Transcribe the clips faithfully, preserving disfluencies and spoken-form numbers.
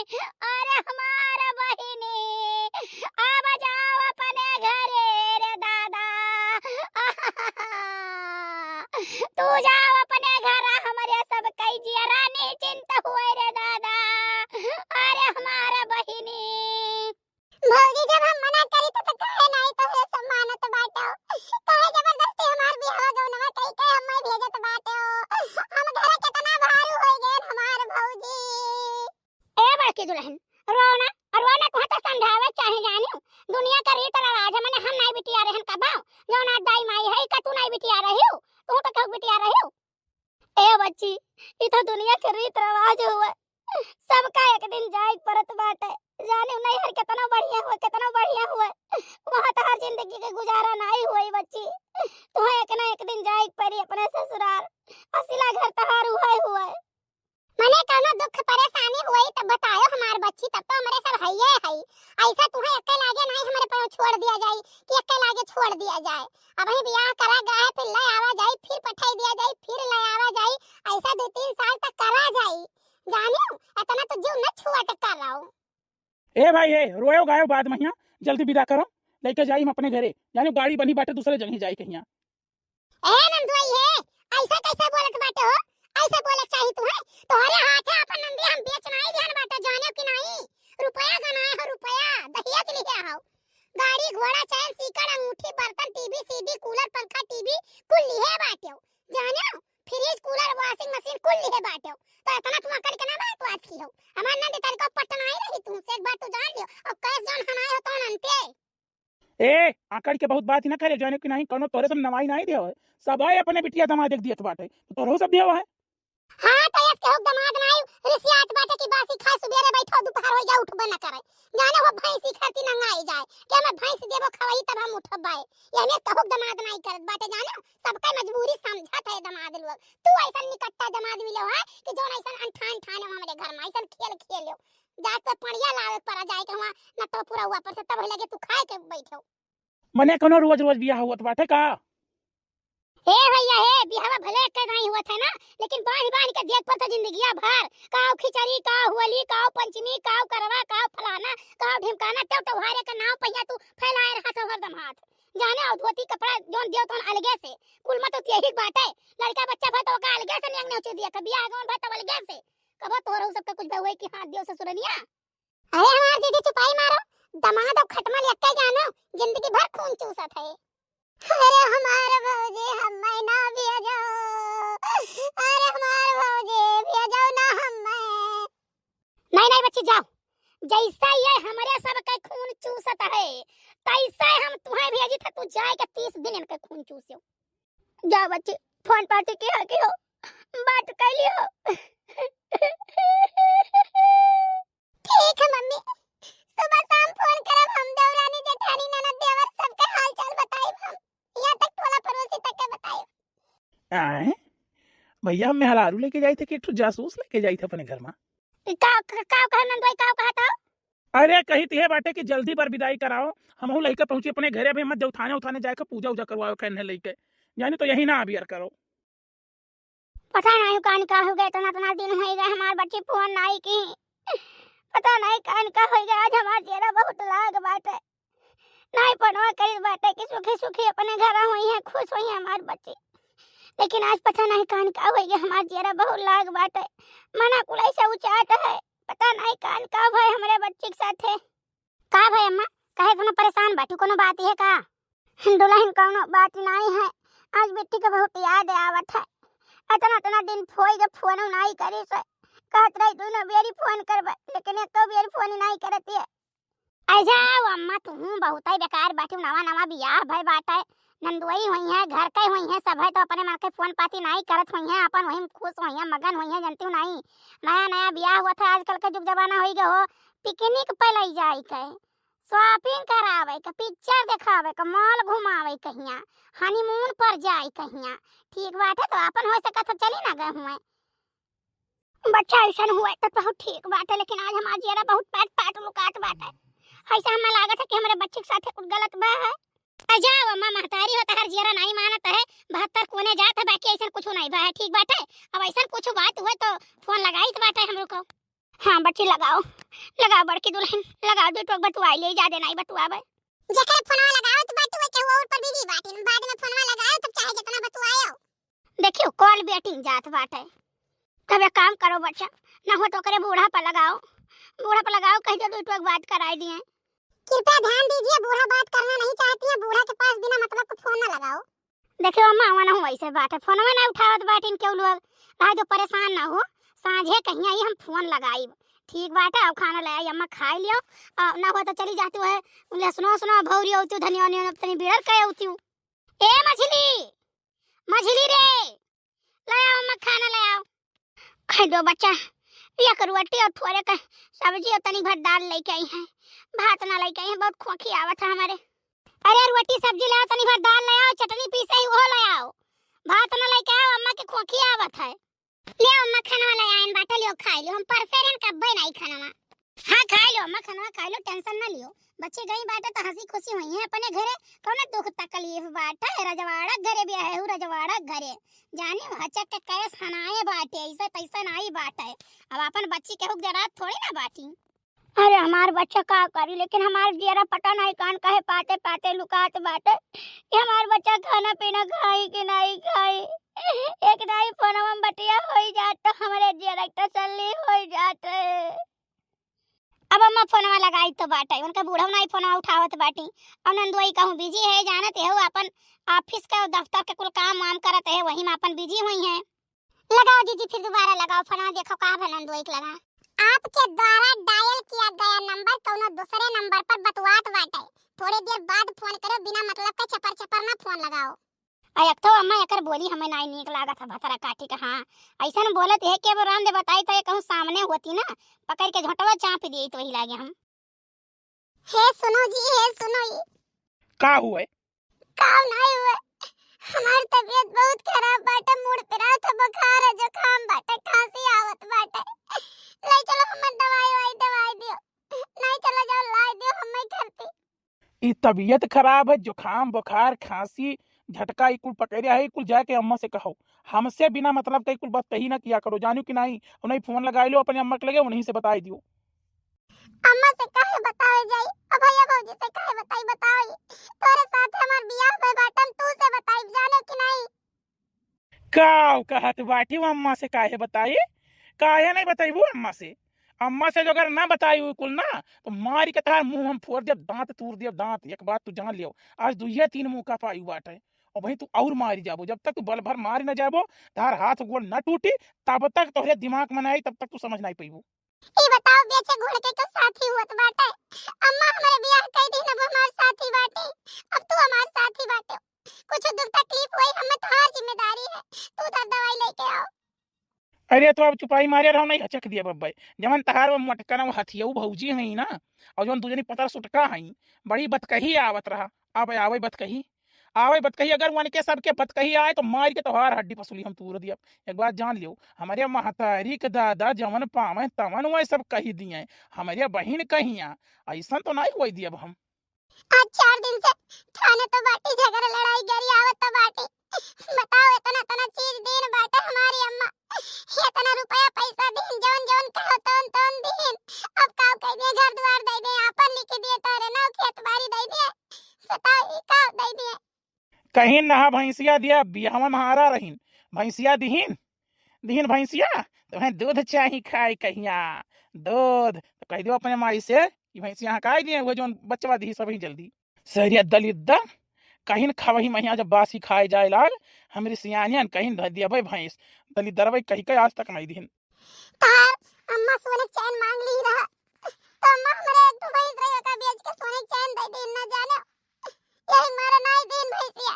अरे हमार बहिनी, अब जाओ अपने घरे रे दादा। तू जाओ अपने घर, हमरे सब कई जियरा निश्चिंत हुए रे दादा। अरे हमार बहिनी। भौजी, जब हम मना करी त, त काहे नाई तोहरे सब मानत बाटो? काहे जबरदस्ती हमार बियाह गौनवा कई के हम्मे भेजत बाटो? हम घर केतना भारू होई गए हमार भौजी। ए बड़की दुल्हन, रोना, रोना तुहा तो समझावे चाहे जानियो। दुनिया का रीत रिवाज है, मने हम नाई बिटिया रहन कबाऊ। जौन आज दाई माई है, का तू नाई बिटिया रहियो? तू तो कहू बिटिया रहियो। ए बच्ची, ई तो दुनिया के रीत रिवाज हुए, सबका एक दिन जाए के परत बाटे। जाने नैहर केतना बढ़िया हुए, केतना बढ़िया हुए, वहाँ तहार जिंदगी के गुजारा नाई हुए बच्ची। तुहे एक ना एक दिन जाए के परी अपने ससुराल, असिला घर तहार हुए हुए। मने कौनो दुख परेशानी हुई त बतायो हमार बच्ची, तब तो हमरे सब हइये हई। ऐसा तुहे एक्के लागे नाई हमरे पे छोड़ दिया जाई कि एक्के लागे छोड़ दिया जाए। अबहीं बियाह करा गया है, फिर ले आवा जाई, फिर पठाई दिया जाई, फिर ले आवा जाई, ऐसा दो तीन साल तक करा जाई। जानियो, इतना तो जीव न छुअट कराओ। ए भाई, ए, रोयो गायो बाद में हियाँ, जल्दी विदा करो, लेके जाई हम अपने घरे। जानियो, गाड़ी बनी बाटे दूसरे जगह जाई कहिया। ए नंदुआई हे, ऐसा कैसे बोलत बाटे हो? ऐसे बोले चाही तू है? तोहरे हाथे अपन नंदी हम बेच नाई दिहन बाटे, जाने कि नाई? रुपया गनाए हो, रुपया, दहेज लिहे हो। गाड़ी, घोड़ा, चैन, सीकड़, अंगूठी, बर्तन, टीवी, सीडी, कूलर, पंखा, टीवी, कुल लिहे बाटे हो। जाने हो? फ्रिज, कूलर, वॉशिंग मशीन, कुल लिहे बाटे हो। तो इतना तू अकड़ के ना बात, बात की हो। हमार नंदी तनिको पटनाई रही तू से, एक बात तू जान लियो। और कैस जौन हनाए हो, तो नंते। ए, आकड़ के बहुत बात ही ना करे, जाने कि नाहीं, कौनो तोरे सब नवाई नाहीं देव है। सब आए अपने बिटिया दमाद एक दियत बाटे, तो तोरहु सब देव है। हाँ, तो एस केहू दमाद नाहीं रिसियात बाटे कि बासी खाए सुबेरे बैठो, दोपहर हो जाए, उठबे न करे। जाने हो भैंसी खाती नंगाई जाए, कि हमें भैंस देबो खवाई तब हम उठब बाए। ये हमें कहू दमाद नाहीं करत बाटे, जाने हो, सबका मजबूरी समझत है दमाद लोग। तू ऐसा निकट्टा दमाद मिलो है कि जौन ऐसा अंठान ठाने हो हमरे घर में, ऐसा खेल खेलो। जाके पड़िया लावे पड़ा जाए के हुआ, न तो पूरा हुआ पर से तब लगे तू खाए के बैठो। मने कोनो रोज रोज बियाह होत बाटे का? ए भैया, ए बियाहवा भले एक नाहीं होत है ना, लेकिन बांध बांध के देख पड़ता जिंदगिया भर। काव खिचड़ी, काव होली, काव पंचमी, काव करवा, काव फलाना, काव ढिमकाना, तब त्योहारे का नाव पहिया तू फैलाए रहा था हरदम हाथ। जाने और धोती कपड़ा जौन दियो तौन अलगे से, कुल मत तो यही बाटे। लड़का बच्चा भर तो ओका अलगे से नेंग नेउची दिया, कभी आगमन भर तब अलगे से। कबो तोहरो सबका कुछ बहुए की हाथ दियो ससुरनिया। अरे हमार दीदी चुपाई मारो, दमाद और खटमल यक्के जानो, जिंदगी भर खून चूसत है। अरे हमार भौजी हम्मे ना भेजो, अरे हमार भौजी भेजो ना हम्मे। नहीं, नहीं बच्ची जाओ, जैसा ये हमरे सब के खून चूसत है, तैसा हम तुम्हें भेजी था, तू जाए के तीस दिन इनके खून चूसियो। जाओ बच्ची, फोन पार्टी की है कि हो, बात कर लियो। ठीक है मम्मी, सुबह शाम फोन करब हम, देवरानी, जेठानी, ननद, देवर सबके हाल चाल बताइब हम, यहाँ तक टोला पड़ोसी तक के बताइब। आए? भैया, हम मेहरारू लेके जाई थे कि एक ठो जासूस लेके जाई थे अपने घर में? का, का, का कहा नंदोई, का कहा था? अरे, कही तो ये बाटे कि जल्दी बर विदाई कराओ, हमहू लइका पहुँची अपने घरे, अभी मत जाओ थाने उठाने जाए के पूजा उजा करवाओ कहने लइके, जाने तो यही ना अबियर करो। पता नहीं कान का हो गए, इतना, इतना दिन हो गए हमार बच्ची फोन नाई की। पता नहीं कान का हो गए, आज हमार चेहरा बहुत लाग बाटे। नाई पनवा करित बाटे कि सुखी सुखी अपने घर होई है, खुश होई है हमार बच्ची। लेकिन आज पता नहीं कान का हो गए, हमार चेहरा बहुत लाग बाटे। मना कुलाई से उचाट है, पता नहीं कान का भय हमरे बच्ची के साथे। का भय अम्मा, काहे इतना परेशान बाटू, कोनो बात है का? दुल्हन, कौनो बात नाई है, आज बिट्टी के बहुत याद आवत है। इतना, इतना दिन फोई के फोन नाई करी से, कहत रही दोनों बेरी फोन करबे, लेकिन एको बेरी फोन नाई करत है। ऐ जाओ अम्मा, तुहूँ बहुतै बेकार बाटू, नवा नवा बियाह भय बाटै, नंदुई होई है, घर के होई है, सब है तो अपने मन के फोन पाती नाई करत होई है, अपन वही खुश होई है, मगन होई है, जनती नाई। नया नया बियाह हुआ था, आजकल के जुग जमाना होई गए हो, पिकनिक पे लई जाई के। शॉपिंग करावे के, पिक्चर देखावे के, मॉल घुमावे कहिया, हनीमून पर जाई कहिया। ठीक बाटे, तो आपन हो सकत है, चली ना गए हुए। बच्चा ऐसन हुए तो बहुत ठीक बाटे, लेकिन आज हमार जियरा बहुत पैट पैट लुकात बाटे। ऐसा हमें लागत है कि हमरे बच्ची के साथे कुछ गलत बा है। आ जाओ अम्मा, महतारी हो, तहार जियरा नहीं मानत है, बहत्तर कोने जात है, बाकी ऐसन कुछ नहीं बा है। ठीक बाटे, अब ऐसन कुछ बात हुए तो फोन लगाई तो बाटे हमरो को। हाँ बच्ची, लगाओ, लगाओ बड़की दुलहिन, लगाओ, दुइ ठो बतुआइ लेई, जादे नाहीं बतुआबै। जेकरे फोनवा लगावत बाटू, केहू और पर बिजी बाटिन, बाद में फोनवा लगाओ, तब चाहे जेतना बतुआयो। देखियो, कॉल वेटिंग जात बाटै। तब एक काम करो बच्चा, ना हो तो ओकरे बूढ़ा पर लगाओ, बूढ़ा पर लगाओ, कहि दियो दुइ ठो बात कराइ दिए। कृपया ध्यान दीजिए, बूढ़ा बात करना नहीं चाहती है, बूढ़ा के पास बिना मतलब के फोन ना लगाओ। देखियो अम्मा, अम्मा ना हो ऐसे बात है, फोनवा ना उठावत बाटिन केहू लोग, रह दो, परेशान ना हो, साँझे कहिया ही हम फोन लगाइब, ठीक बाटे। अब खाना ले आई अम्मा, खाइ लियो, आ, ना हो तो चली जाती है, लहसुनो, सुनो, भौरी होती, धनिया, उनिया तनी बिड़र के होती। ए मझली, मझली रे, ले आओ अम्मा, खाना ले आओ। खाइ दो बच्चा, एक रोटी और थोड़े का सब्जी और तनी भर दाल लइके आई है, भात ना लइके आई है, बहुत खोंखी आवत है हमरे। अरे रोटी सब्जी ले आओ, तनी भर दाल ले आओ, चटनी पीसे ही वो ले आओ, भात ना लइके आओ, अम्मा के खोंखी आवत है। ले आओ अम्मा, खाना ले आइन बाटे, लियो खाइ लियो, हम परसे रहन कब्बे नाहीं खाना। हाँ खाइ लियो अम्मा, खाना खाइ लियो, tension ना लियो, बच्ची गई बाटे तो हँसी खुशी होइहैं अपने घरे, कौनो दुख तकलीफ बाटे, रजवाड़ा घरे बियाहे हूँ, रजवाड़ा घरे, जानी हचक के कैस हनाए बाटे, ऐसे तैसे नाहीं बाटे। अब अपन बच्ची केहू के जरात थोड़ी ना बाटी। अरे हमार बच्चा का करी, लेकिन हमार जियरा पता नाहीं कान काहे पाते पाते लुकात बाटे कि हमार बच्चा खाना पीना खाई कि नाहीं खाई। एक दाई फोनवा में बतिया होई जात तो हमरे जियरा एक तसल्ली होई जात। अब अम्मा फोनवा लगाई तो बाटे, उनका बूढ़ा नाहीं फोनवा उठावत बाटी। अब नंदुआई कहूँ बिजी है, जानत है, वो अपन ऑफिस का दफ्तर के कुल काम वाम करत है, वही में अपन बिजी होइहैं। लगाओ जीजी, फिर दोबारा लगाओ फोनवा, देखो का भला नंदुआई के लगा। आपके द्वारा डायल किया गया नंबर कौनो दूसरे नंबर पर बतुआत बाटे, थोड़े देर बाद फोन करो, बिना मतलब के चपर चपर ना फोन लगाओ। आ एक तो अम्मा एकर बोली हमें नाहीं नीक लागत है, भतरा काटी के। हाँ, ऐसन बोलत है कि अब राम दे बताई तो ये कहूँ सामने होती ना, पकड़ के झोंटवा चाँप दिए तो वही लागे हम। हे सुनो जी, हे सुनो ई। का हुए? का नाहीं हुए, हमार तबीयत बहुत खराब बाटे, मूड़ पिरात है, बुखार है, जुकाम बाटे, खाँसी आवत बाटे। ले चलो हमार दवाई वाई दवाई दियो। नाहीं चलो जाओ लाई दियो हमें घर पे। ई तबीयत खराब है, जुकाम, बुखार, खाँसी, झटका, ई कुल पकड़े है, ई कुल जाके अम्मा से कहो। हमसे बिना मतलब के ई कुल बात कही ना किया करो, जानियो कि नाहीं? उन्हें फोन लगाई लो अपने अम्मा के लगे, उन्हीं से बताई दियो। अम्मा से काहे बतावे जाई? अब भैया भौजी से काहे बताई, बताओ ई? तोरे साथ हमार बियाह भइल बाटे, हम तू से बताई, जानो कि नाहीं? काव कहत बाटी, वो अम्मा से काहे बताई? काहे नाहीं बताइबू अम्मा से? अम्मा से जो अगर ना बताई उ कुल ना, तो मारी के तहार मुँह हम फोड़ देब, दाँत तूर देब, दाँत। एक बात तू जान लियो, आज दुइये तीन मौका पाई बाटे, और वहीं तू और मारी जाबो। जब तक तू बल भर मारी ना जाबो, तहार हाथ गोड़ ना टूटी, तब तक तोहरे दिमाग में ना आई, तब तक तू समझ नाहीं पइबू। ई बताओ, बेचे घोड़के के साथी होत बाटे। अम्मा हमरे बियाह कई दिन, अब हमार साथी बाटे, अब तू हमार साथी बाटे। कुछ दुख तकलीफ होई, हमें तोहार जिम्मेदारी है, तू उधर दवाई लेके आओ। अरे तो अब चुपाई मारे रहो, नाहीं हचक दिया बब्बे। जवन तहार वो मोटकन वो हथियऊ भौजी हई ना, और जवन दूजनी पतर सुटका हई, बड़ी बतकही आवत रहा। अब आवे बतकही, आवे बतकही, अगर उनके सबके बतकही आए तो मार के तोहार हड्डी पसुली हम तूर दिया। एक बात जान लियो, हमरे महतारी के दादा जवन पावे तवन वह सब कही दिए। हमरे बहिन कहिया, ऐसन तो नाहीं होई दियब हम। आज चार दिन से ठाने तो बाटी, झगड़ा लड़ाई गरी आवत तो बाटी। बताओ, इतना इतना चीज दीन बाटे हमारी अम्मा, इतना रुपया पैसा दीन, जवन जवन कहो तवन तवन दीन। अब का कह दे, घर द्वार दे दे, आपन लिख दिए, तोरे नाव खेत बाड़ी दे दिए, बताओ ई का दे दिए। कहीं ना भैंसिया दिया, बियाहवा में हारा रहीन, भैंसिया दिहीन, दिहीन भैंसिया, तुम्हें दूध चाही खाए कहिया, दूध। तो कह दियो अपने माई से कि भैंसिया हकाई दिए, वो जौन बचवा दिही सब ही जल्दी। सहरिया दलिद्दर, कहीं खवही महिया जब बासी खाए जाए लाग, हमरी सियानियन कहीं धर दिया भाई भैंस, दलिद्दर भाई कही के आज तक नहीं दिहिन। तार अम्मा सोने के चैन मांग ली रहा, तो अम्मा हमरे एक ठो भैंस रही, ओका बेच के सोने के चैन दे दीन, ना जानो यही मारा नाई दीन भैंसिया।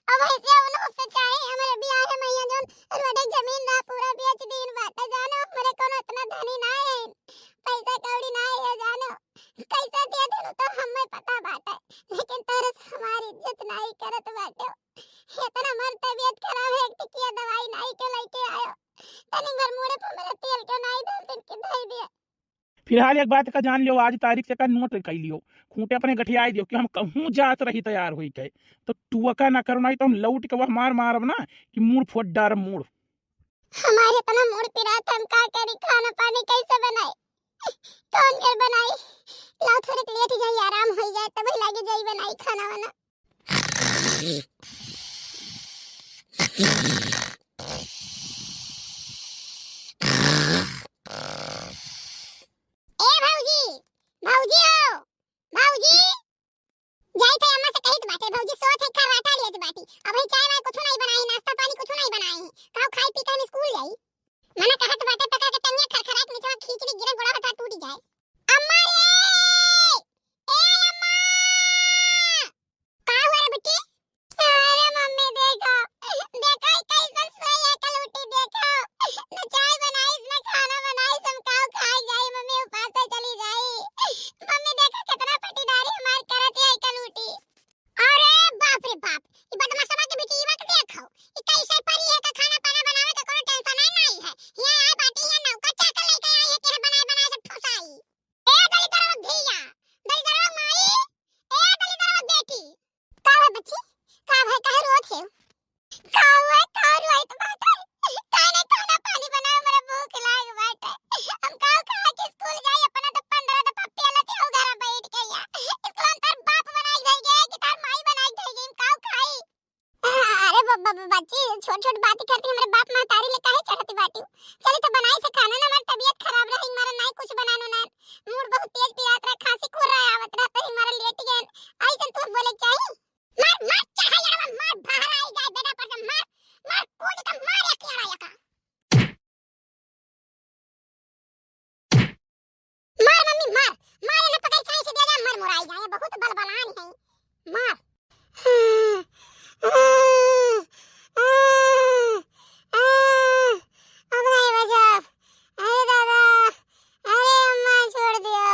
अब भैंसिया उन्हों से चाहे हमरे बियाहे महिया जौन रोडे जमीन रहा पूरा बेच दीन बाटे, जानो हमरे कोनो इतना धनी नाई है, पैसा कौड़ी नाई है, जानो कैसे दे देनु तो हमें पता बाटे, लेकिन तोरे से हमारी इज्जत नाई करत बाटे। इतना हमार तबीयत खराब है, एक टिकिया दवाई नाई के लेके आयो, तनी भर मुड़े पर मेरे तेल के नाई डाल दिन के धई दिया। फिलहाल एक बात का जान लियो, आज तारीख से का नोट कर लियो, खूंटे अपने गठियाई दियो कि हम कहूँ जात रही तैयार होई के, तो टुअका ना करो, नाई तो हम लौट के वह मार मारब ना कि मूड़ फोड़ डारब मूड़। हमारे इतना मूड पिरात, हम का करी, खाना पानी कैसे बनाई, कौन कर बनाई? लाओ थोड़े लेट जाई, आराम हो जाए, तब लागे जाई बनाई खाना वाना। ए भौजी, भौजी हो, भौजी। जाई थे अम्मा से कहित बाटे, भौजी सोत है खर्राटा लियत बाटी। अबही चाय वाय कुछ नहीं बनाई, नाश्ता पानी कुछ नहीं बनाई। काउ खाई पी के हम स्कूल जाई। मना कहत बाटे पका के टंगिया खरखरा के निचवा खींच ली, गिरे गोड़ा हाथ टूट जाए। अम्मा रे! ए अम्मा! का हुआ रे बिट्टी? अरे मम्मी देखो, देखो ई कैसन सोई है कलूटी, देखो। न चाय बनाई, न खाना बनाई, हम काउ खाई जाई, मम्मी उपास से चली जाई। मम्मी देखो कितना पटीदारी हमार करत है कलूटी। अरे बाप रे बाप, ई बदमाशवा के बिटिया के देखो, ई कैसे परी है का खाना पाना बनावे का कोनो टेंशन ही नहीं है। यहाँ आए बाटी, यहाँ नौकर चाकर लेके आई है कि बनाए बनाए सब ठुसाई। ए दलिद्दरवा धिया, दलिद्दरवा माई, ए दलिद्दरवा बेटी। का है बच्ची? का है, काहे रोत है? का हुआ, का रोत बाटे? काहे ना खाना पानी बनाओ, हमरा भूख लाग बाटे। हम काउ खा के स्कूल जाई, अपना तो पंद्रह दफा पेलत हो घर बैठ के या। स्कूल में तार बाप बनाई धई गए कि तार माई बनाई धई गई, हम काउ खाई? अरे ब-, ब-, ब-, बच्ची, छोट छोट बात करती, हमरे बाप महतारी ले काहे चढ़ती बाटी? चली तो बनाई से खाना ना, हमार तबीयत खराब रही, हमारा नाई कुछ बनानो ना, मूड बहुत तेज पिरात रहा, खांसी खुर रहा, आवत रहा तो हमारा लेट गए, ऐसन तू बोले के चाही? मार, मार, चढ़ा यारवा, मार, बाहर आई जाए बेटा पर से, मार, मार, कूद के मार एक यारा यका। मार मम्मी, मार, मार, इन्हें पकड़ के ऐसे दे जा, मर मुराई जाए, बहुत बलबलान है, मार। अब नहीं बचाब, अरे दादा, अरे अम्मा, छोड़ दियो,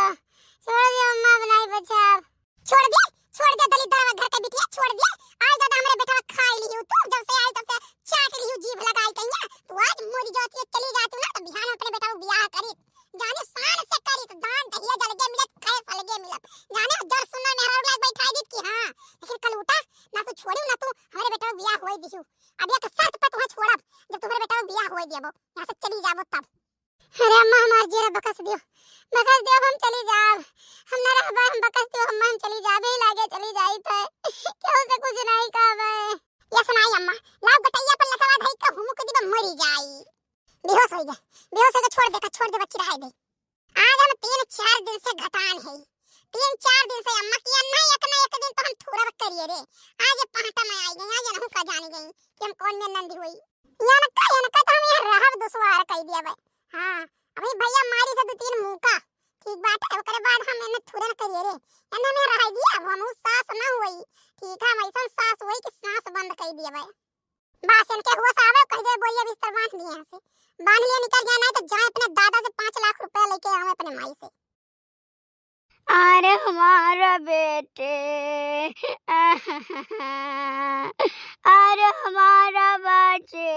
छोड़ दियो अम्मा, अब नहीं बचाब। छोड़ दे, छोड़ दे, दलिद्दरवा घर के बिटिया, छोड़ दे। आज दादा हमरे बेटवा खाई लिहू तू, जब से आई तब से चाट लिहू जीभ लगाई कहिया। तू आज मरी जाती है, चली जाती ना, तो बिहान अपने बेटवा बियाह करी, जाने शान से करी, तो दान दहेज अलगे मिलत, खैस अलगे मिलत, जाने जर सुनर मेहरारू लाग बैठाई दीत कि हाँ, लेकिन कलूटा ना तू छोड़ू ना तू हमरे बेटवा बियाह होए दिहू। अब एक शर्त पर तुम्हें छोड़ब, जब तुम्हारे बेटवा बियाह होए दियबो, यहाँ से चली जाबो तब। अरे अम्मा, हमार जियरा बकस दियो, बकस दियो, हम चली जाब, हम ना रहबे, हम बकस दियो, अम्मा, हम चली जाबे, लागे चली जाई थे, केहू से कुछ नहीं कहबे। ये सुनाई अम्मा, लाओ गटैया पर लसवा धई के हुमुक दिबे, मरी जाई। बेहोश होई गे, बेहोश होई गे, छोड़ दे, छोड़ दे बच्ची, रहाई दे। आज हम तीन चार दिन से घटान है, तीन चार दिन से अम्मा की अन्ना एक ना एक दिन तो हम थूरब करिए रे। आज ये पहाटा में आई गई, आज इनहू का जानी गई कि हम कौन में नंदी हुई। इनका, इनका तो हम यहाँ रहब दुश्वार कई दिया भाई। हाँ, अभी भैया मारी से दो तीन मुका, ठीक बात है, ओकरे बाद हम इन्हें थूरन करिए रे। इन्हें में रह दिया, अब हम उस सास ना हुई, ठीक है, हम ऐसा सास हुई कि सांस बंद कर दिया भाई। बस इनके होश आवे, कह दे बोरिया बिस्तर बांध लिए यहाँ से, बांध लिए निकल गया, नहीं तो जाए अपने दादा से पाँच लाख रुपया लेके आवे अपने माई से। अरे हमारा बेटे, अरे हमारा बच्चे,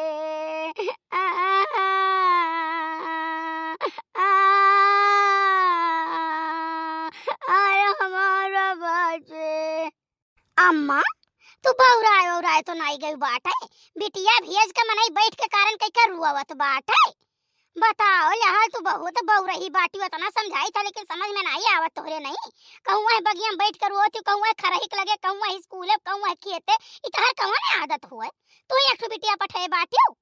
अरे हमारा बच्चे। अम्मा, तू बौराए औराए तो नाई गई बाटे? बिटिया भेज के मनई बैठ के कारण कई का रुआवत बाटे? बताओ, यहाँ तू बहुत बौरही बाटी, उतना समझाई था, लेकिन समझ में नाई आवत तोहरे नहीं। कहूँ वह बगिया में बैठ के रोती, कहूँ वह खरही के लगे, कहूँ वह स्कूले, कहूँ वह खेते, ई तोहर कौन आदत हुए? तू ही एक ठो बिटिया पठे बाटियो।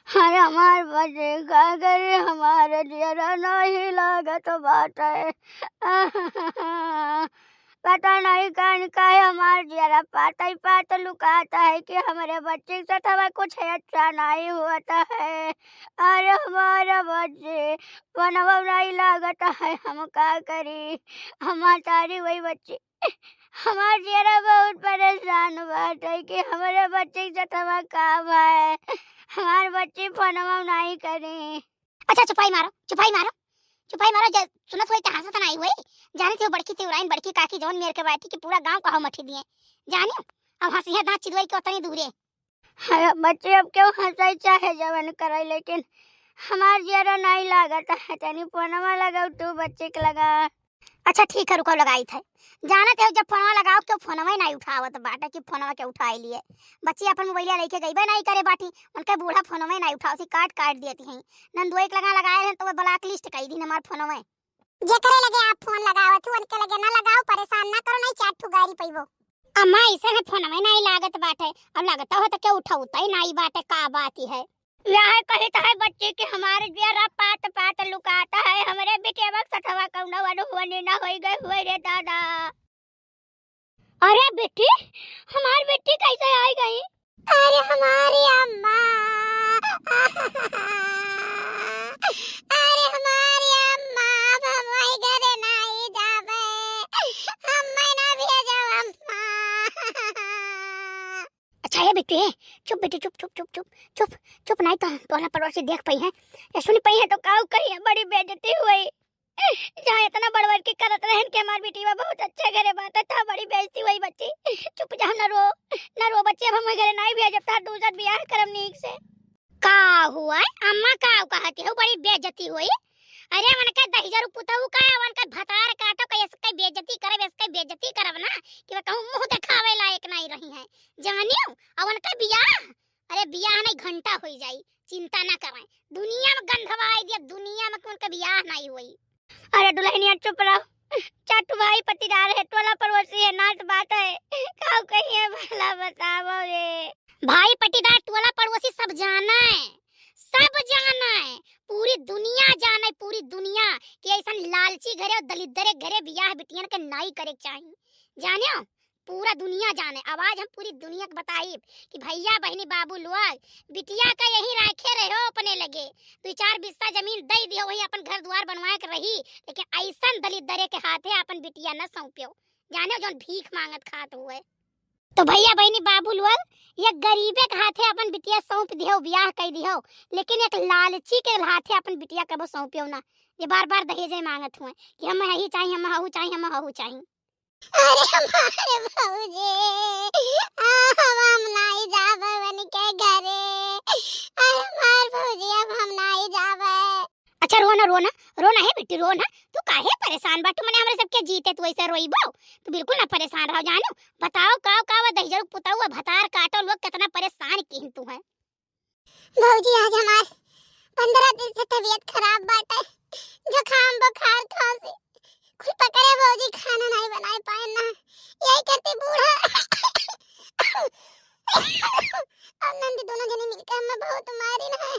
अरे हमार बच्चे का करे, हमार जियरा नहीं लागत बाटे। पता नहीं कान काहे हमार जियरा पातई पात लुकाता है कि हमरे बच्चे के साथ हमें कुछ अच्छा नहीं होता है। अरे हमारा बच्चे, मनवा नहीं लागता है, हम का करी? हमार तारी वही बच्चे, हमार जियरा बहुत परेशान बाटे कि हमरे बच्चे के साथ हमार का भाई, हमार बच्चे फोनवा नहीं करी। अच्छा, चुपाई मारो, चुपाई मारो, चुपाई मारो। जब सुनत होई त हंसत नाई होई। जाने थे वो बड़की तिवराइन, बड़की काकी जौन मेर के बाटी कि पूरा गांव कहो मठी दिए। जानियो, अब हंसिया दांत चिदवाई के उतनी दूरे। अरे बच्चे, अब क्यों हंसाई चाहे जवन कराई, लेकिन हमार जियरा नहीं लागत है। तनी फोनवा लगाओ तू बच्चे के लगा। अच्छा ठीक है, रुको, लगाइत है। जानत है, जब फोनवा लगाओ, केहू फोनवे नाहीं उठावत बाटे कि फोनवा के उठाइ लिए। बच्ची अपन मोबाइलिया लइके गइबे नाहीं करे बाटी, उनके बूढ़ा फोनवे नाहीं उठावत, काट काट देती हैं। नंदुआ के लगा लगाए हैं तो वो ब्लैक लिस्ट कइ दीन हमार फोनवे। जेकरे लगे आप फोन लगावत हो, उनके लगे ना लगाओ, परेशान ना करो, नाहीं चार ठू गारी पइबो। अम्मा, ऐसे है फोनवे नाहीं लागत बाटे, अब लगता हो तो केहू उठाउता ही नाहीं बाटे, का बात ही है। यह कहित है बच्ची कि हमारे जियरा पात पात लुकाता है, हमरे बिटिया बक सठवा कौनो अनहोनी ना होई गए हुए रे दादा। अरे बेटी, हमार बेटी कैसे आई गई? अरे हमारी अम्मा, अरे हमारी अम्मा, अब हम वही घरे नाहीं जाबे, हम्मे ना भेजो अम्मा। अच्छा, ए बेटी, ए, चुप बेटी, चुप, चुप, चुप, चुप, चुप, चुप, नाहीं तो टोला पड़ोसी देख पइहैं, या सुन पइहैं तो काऊ कहिहैं, बड़ी बेइज्जती हुई। जहाँ इतना बढ़ बढ़ के करत रहन कि हमार बेटी बा बहुत अच्छा घरे बात है, तहाँ बड़ी बेइज्जती हुई बच्ची। चुप जा, ना रो, ना रो बच्ची, अब हम घरे नाहीं भेजब, तहार दूसर बियाह करब नीक से। का हुआ है? अम्मा का कहती हो, बड़ी बेइज्जती हुई? अरे, उनके दहिजरू पुतहू का, उनके भतार काटो, का इसके बेइज्जती करब, इसके बेइज्जती करब ना, कि वो कहूँ मुँह देखावे लायक नाहीं रही हैं, जानियो? अब उनके बियाह, अरे, बियाह नाहीं, घंटा होई जाई, चिंता ना करें। दुनिया में गंधवा आई दिया, दुनिया में कि उनके बियाह नाहीं हुई। अरे दुल्हनिया चुप रहो, चाटू भाई पटीदार है, टोला पड़ोसी है, नात बात है, काऊ कहिहैं भला बतावो रे। भाई पटीदार टोला पड़ोसी सब जाना है, सब जाना है, पूरी दुनिया जाना है, पूरी दुनिया कि ऐसन लालची घरे और दलिद्दरे घरे बियाह बिटियन के नाहीं करे के चाही, जानियो? पूरा दुनिया जाने। अब आज हम पूरी दुनिया के बताइब कि भइया, बहिनी, बाबू लोग, बिटिया का यहीं राखे रहो अपने लगे, दुई चार बिस्सा जमीन दइ दिहो, वहीं अपन घर दुआर बनवाए के रही, लेकिन ऐसन दलिद्दरे के हाथे अपन बिटिया न सौंपियो, जाने जौन भीख मांगत खात हुए। तो भइया, बहिनी, बाबू लोग, ये गरीबे के हाथे अपन बिटिया सौंप दिहो, बियाह कइ दिहो, लेकिन एक लालची के हाथे अपन बिटिया कबो सौंपियो ना, ये बार बार दहेजे मांगत हुए कि हम यही चाही, हम हऊ चाही, हम हऊ चाही। अरे हमारे भौजी, आ, अब हम नाहीं जाबे उनके घरे। अरे हमार भौजी, अब हम नाहीं जाबे। अच्छा रो ना, रो ना, रो ना हे बेटी, रो ना। तू काहे परेशान बाटू? मने हमरे सबके जीते तू ऐसे रोइबो? तू बिल्कुल ना परेशान रहो जानू। बताओ काव काव दहिजरू पुतऊ भतार काटो लोग कितना परेशान किहिन तू है। भौजी, आज हमार पन्द्रह दिन से तबीयत खराब बाटे, जुकाम, बुखार, खांसी कुल पकड़े भौजी, खाना नाहीं बनाए पाए ना, यही करती बूढ़ा और नंदी दोनों जनी मिलके हमें बहुत मारी ना,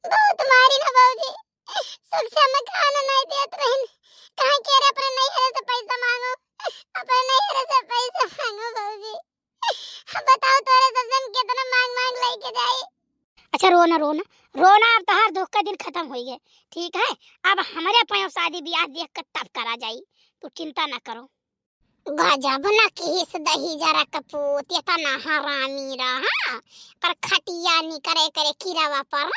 बहुत मारी ना भौजी, सुख से हमें खाना नाहीं देत रहिन, कहाँ के रे अपने नैहरे से पैसा मांगो, अपने नैहरे से पैसा मांगो भौजी। बताओ तोरे सबसे हम कितना मांग मांग लेके जाई। अच्छा रो ना, रो ना, रो ना, अब तोहार दुख का दिन खत्म होई गए, ठीक है? अब हमरे पाँव शादी बियाह देख के तब करा जाई, तू चिंता ना करो। गजब न किहिस दहिजरा कपूत, इतना हरामी रहा, पर खटिया निकरे करे किरवा पर।